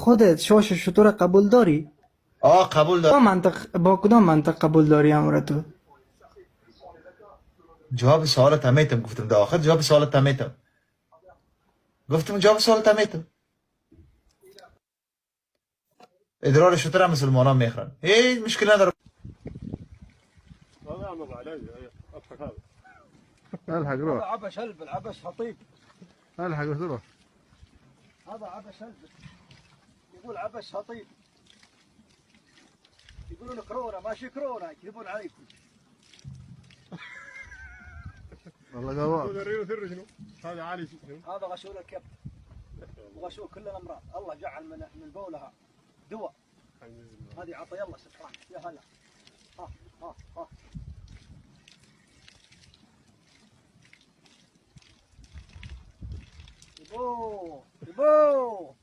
خودت شاش شتر قبول داری؟ آه قبول با دارم. منطق، با کدام منطق قبول داری امر تو؟ جواب سوالت میتم، گفتم در آخر جواب سوالت میتم، گفتم جواب سوالت میتم. ادرار شتر مسلمان ها میخورن، هیچ مشکل نداره. الحق روح. عبش هلب، العبش خطيب. الحق روح. هذا عبش هلب، يقول عبش خطيب. يقولون كورونا، ماشي كورونا، يكذبون عليكم. والله قواك. هذا عالي شنو؟ هذا غسول الكبد وغسول كل الامراض، الله جعل من بولها دواء. هذه عطي الله سبحانه. يا هلا. ها ها ها. يبو يبو.